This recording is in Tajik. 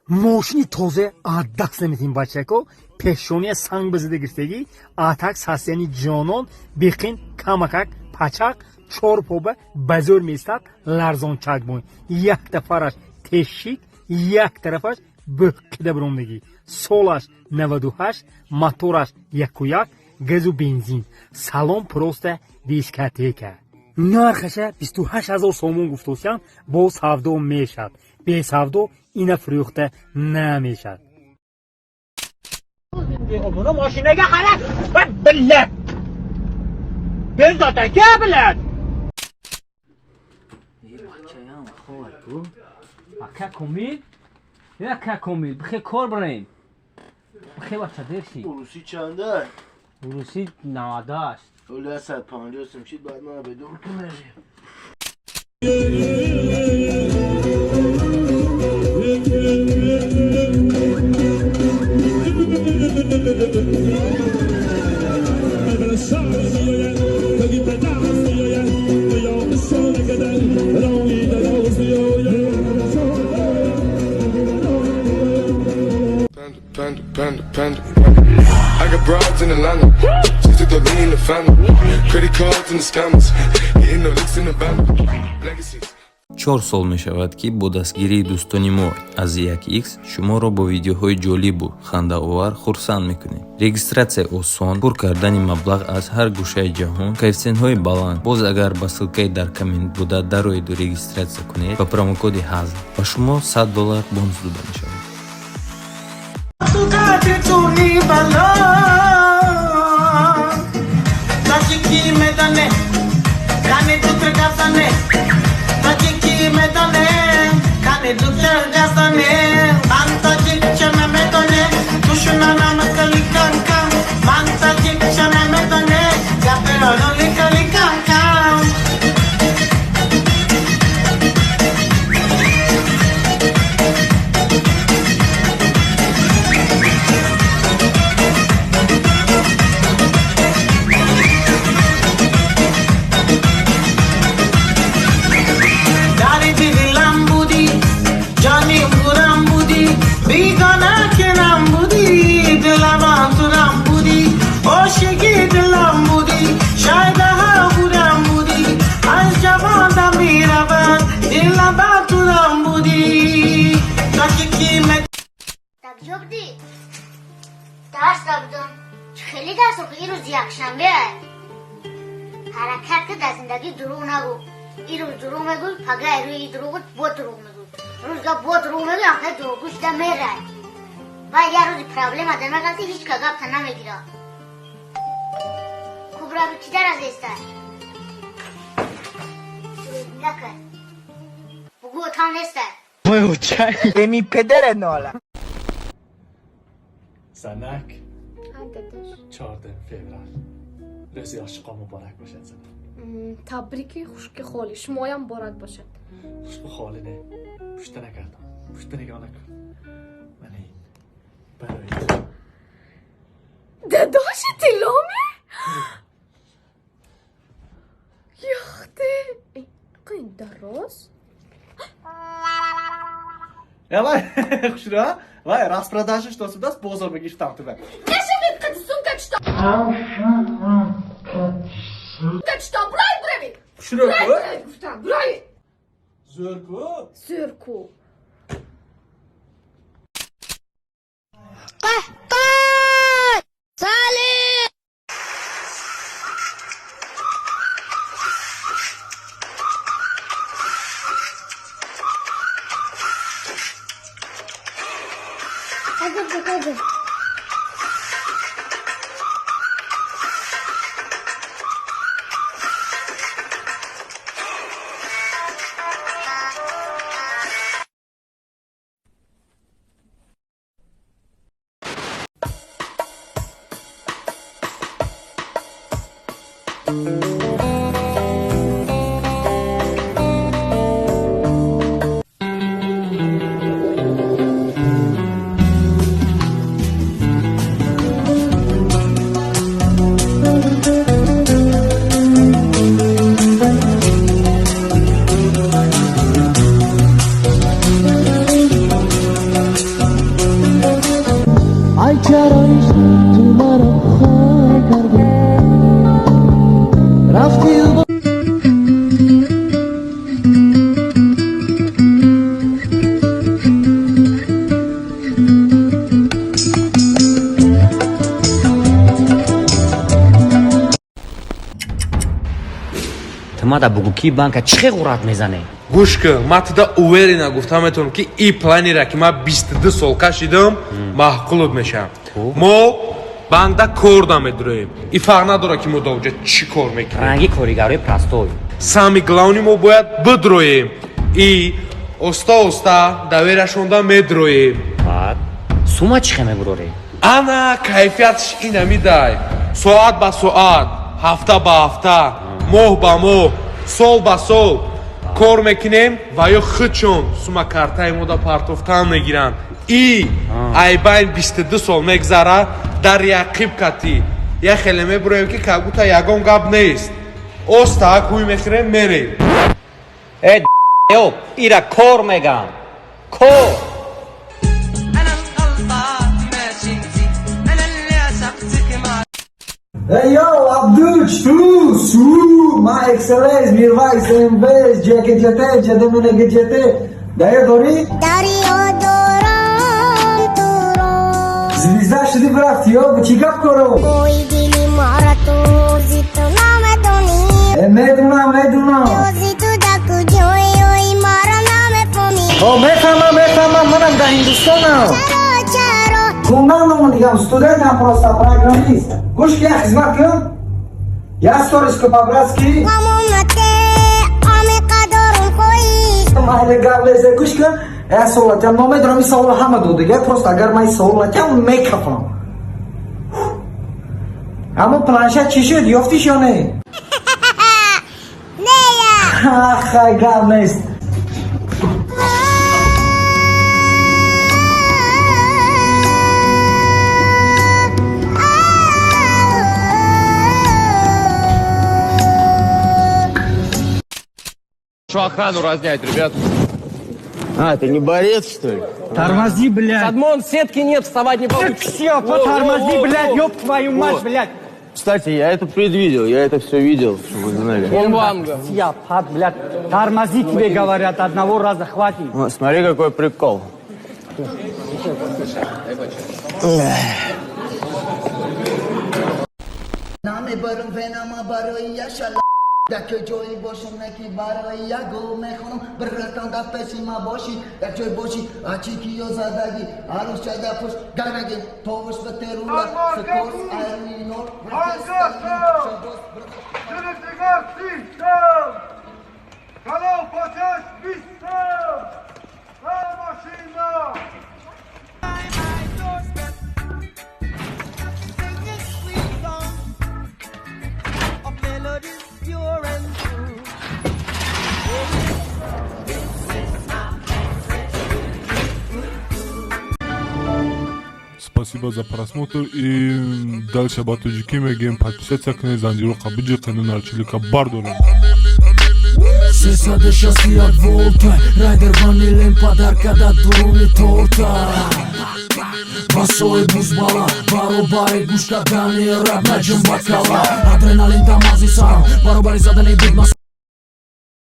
Мошини тоза даст наметин, бачако. Пешония санг бизида гирифтагӣ, атак састияни ҷонон беқин, камакак пачақ, чор поба ба зӯр меистад, ларзончак бон, як тафараш тешик, як тарафаш бӯқида бирондагӣ. Солаш 98, мотораш 1,1, газу бензин, салон просто дискотека. Нархаша 28 000 сомон гуфтосиянд, бо савдо мешавад, бесавдо ина фурӯхта намешавад. Мошинаga qara, billat bezot aka, billat. Бачаям ховай-ку. Ака Комил, ака Комил, бихе кор барем, бихе, бача, дер шид. Уруси чанда? Уруси 98. Оля 150 сумшид, баъд мана бедор кунажи. Panda, panda, panda, panda. I got broads in Atlanta. Just took the lean in the family. Credit cards and the scammers. Hitting the licks in the band. Legacies. 4 сол мешавад, ки бо дастгирии дӯстони мо аз 1x шуморо бо видеоҳои ҷолибу хандаовар хурсанд мекунем. Регистратсия осон, пур кардани маблағ аз ҳар гӯшаи ҷаҳон, коэффисиентҳои баланд. Боз агар ба ссылкаи дар коммент буда дароеду регистратсия кунед, ба промокоди ҳазл ба шумо 100 доллар бонус дода мешавад. Ту бало тоҷикӣ медоне, кани дутр газане, тоҷикӣ медоне, кани дутр газане. Ман тоҷик чана медоне, душунанам кали канкан. Ман тоҷик чана медоне, гапероноли кали канкан. Dari дилам буди, ҷони гурам буди, бегона кинам буди, дилам турам буди, ошиқи дилам буди, шайдаҳа гурам буди, аз ҷавонам меравад, дилам турам буди, тоҷикӣ. Так ҷо будӣ? Дарс набудам. Чӣ хеле дарс охи, ин рӯз якшанбе. Ҳаракат ки дар зиндагӣ дурӯғ нагӯ. Ин рӯз дурӯғ мегӯй, пагаи рӯи дурӯғат бо дурӯғ мегӯй. Рӯзга бо дурӯғ мегӯй, ҳамхел дурӯғгӯ шуда мерай. Баъд як рӯзи проблема дар меғалти, ҳеҷ ка гапта намегирад. Кубраби кӣ даразеста? Накар. Бугӯ отам неста. Еми педара нола. Занак. Дадаш. 4 феврал, рӯзи ошиқо муборак бошад, занак. Табрики хушки холи шумоям муборак бошад. Хушку холӣ не, пушта накардам, пушта нигоҳ накун, мана ин барои ту. Дадоши, тилломе? Яхте, қин дароз. Вай, хушро, вай, распродажа что будааст, бозор мегирифтам ту. Нешавед қати сумка чита чита, бурай, буравед. Хушро ку. Гуфтам, бурай. Зӯр ку. Зӯр ку. Қаҳқар! Салим! Hadi hadi. Ай чаро ишқ ту маро хор кардӣ, рафтию. Тумада бугу, ки банка чӣ хел ғурат мезане? Гӯш кун, ман туда уверенно гуфта метавонам, ки и планера, ки ман 22 сол кашидам, маъқулут мешавам. Мо банкда кор намедуроем, и фарқ надорад, ки мо дар оҷа чӣ кор мекунем. Ранги коригарои простой. Самый главный, мо бояд бидроем и оста оста доверияшонда медроем. Баъд сума чӣ хел мебурорем? Ана, кайфиятш инамидай: соат ба соат, ҳафта ба ҳафта, моҳ ба моҳ, сол ба сол кор мекунем ва ё худшон сума картаи мода партофтан мегиранд. И айбайн 22 сол мегзара, дар яқиб кати як хеле мебуроем, ки как будто ягон гап нест. Остаак ҳуй мехӯрем, мерем. Э, ё ира кор мегам, кор. انا الغلطان ماشي انتي، انا اللي عشقتك مع Ey yo, Abdul, tu, su, ma excellence, Mirwais, MVS, JKJT, JDMNGJT, Дая дорӣ? Дарё дорам туро. Звезда шуди, брафти, ё, чӣ гап коро? Ой, дили мара ту зи ту намедонӣ. Э, медунам, медунам. Зи ту дар куҷои, ой, мара намефаҳмӣ. О, мефаҳмам, мефаҳмам, манам дар Ҳиндустонам. Чаро, чаро? Хунанам дигам, студентам, просто программист. Гӯш ки, як хизмат кун. Я сторис ку по-братски. Ғамонате амиқа дорум хоҳиш. Майли, гап лезе, гӯш кун. Я савол атям, номедонам, ин саволро ҳама додига, просто агар ман ин савол натям, мекафам. Аммо планшет чӣ шуд, ёфтиш ё не? Нея. Хай, гап нест. Что, охрану разнять, ребят? А, ты не борец, что ли? Тормози, блядь. Садмон, сетки нет, вставать не получится. Все, потормози, блядь, ёб твою мать, блядь. Кстати, я это предвидел, я это все видел, чтобы вы знали. Я, пад, блядь. Тормози, тебе говорят, одного раза хватит. О, смотри, какой прикол. Намебарам венама барои яшала дар ҷое бошам, не ки барои як гол мехонам. Братан, дар пеши ма бошӣ, дар ҷой бошӣ, ачи ки ё задагӣ арӯсча дар пушт гараги товуш ба терула сикорс айринор. Спасибо за просмотр и дальше ба тоҷикӣ мегӯем: подписаться кунед, занҷироқа биҷиқену нарчилика бардорем. 361 волта райдер ванилем подарка да дуруни торта васои бузбала баробари гӯш кардани рап наҷум бакала адреналин дар мағзи сарам баробари задани бигмас.